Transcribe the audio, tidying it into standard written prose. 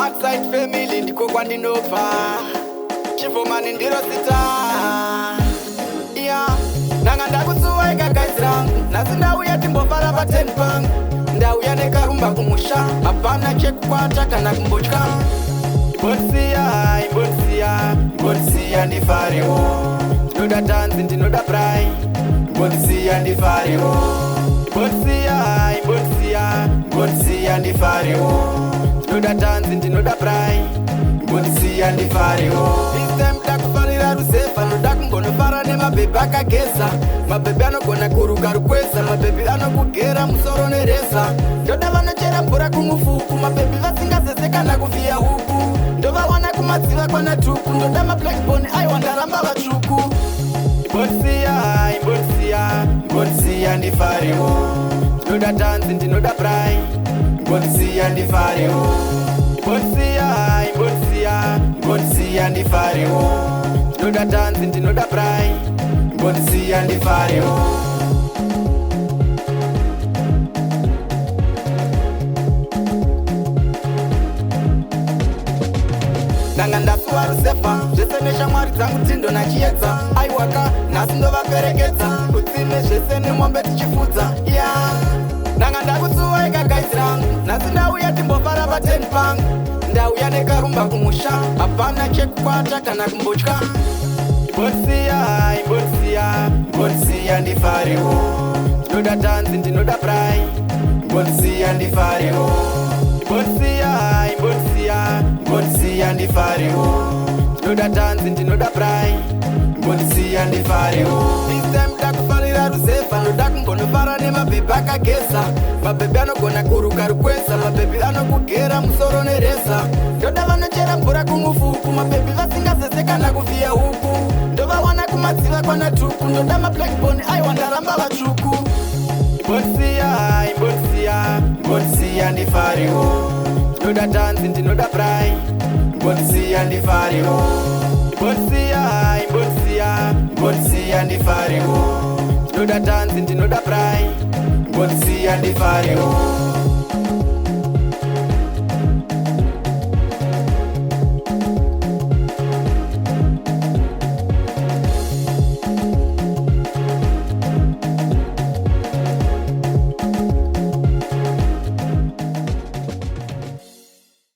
Parkside family ndiko kwandinobva. Chivomani ndiro zita. Iya, ndanga ndakutsuwai kagaisi rangu. Nhasi ndauya timbofara pa10 pangu. Ndauya nekarumba kumusha, hapana chekukwata kana kumbotya. Imbondisiya, imbondisiya, imbondisiya ndifarewo. Ndinoda tanzi, ndinoda brai. Imbondisiya ndifarewo. Imbondisiya, imbondisiya, imbondisiya ndifarewo. Ndinoda tanzi, ndinoda brai. Imbondisiya ndifarewo. This time dakufarira rusevha, ndoda kumbonofara nemabhebhi akageza. Mabhebhi anogona kuruka rukweza, mabhebhi anokugera musoro nereza. Ndoda vanochera mvura kumufuku, mabhebhi vasingazeze kana kuvhiya huku. Ndovawana kumadziva kwana Tuku, ndoda mablackbone, aiwa ndaramba vatsvuku. Imbondisiya, imbondisiya, imbondisiya ndifarewo. Ndinoda tanzi, ndinoda brai. Imbondisiya ndifarewo. Imbondisiya, imbondisiya, imbondisiya ndifarewo. Ndinoda tanzi, ndinoda brai. Imbondisiya ndifarewo. Ndanga ndasuwa rusefa zvese neshamwari dzangu Tindo naChiedza. Aiwaka, nhasi ndovaperekedza kutsime zvese nemombe tichifudza. Ya, ndanga ndakutsuwai kagaisi rangu. Nhasi ndauya timbofara pa10 pangu. Ndauya nekarumba kumusha, hapana chekukwata kana kumbotya. Imbondisiya, imbondisiya, imbondisiya ndifarewo. Ndinoda tanzi, ndinoda brai. Imbondisiya ndifarewo. Imbondisiya, imbondisiya, imbondisiya ndifarewo. Ndinoda tanzi, ndinoda brai. Imbondisiya ndifarewo. This time dakufarira rusevha, ndoda kumbonofara nemabhebhi akageza. Mabhebhi anogona kuruka rukweza, mabhebhi anokugera musoro nereza. Ndoda vanochera mvura kumufuku, mabhebhi vasingazeze kana kuvhiya huku. Ndovawana kumadziva kwana Tuku, ndoda mablackbone, aiwa ndaramba vatsvuku. Imbondisiya, imbondisiya, imbondisiya ndifarewo. Ndinoda tanzi, ndinoda brai. Imbondisiya ndifarewo. Imbondisiya, imbondisiya, imbondisiya ndifarewo. Ndinoda tanzi, ndinoda brai. Imbondisiya ndifarewo.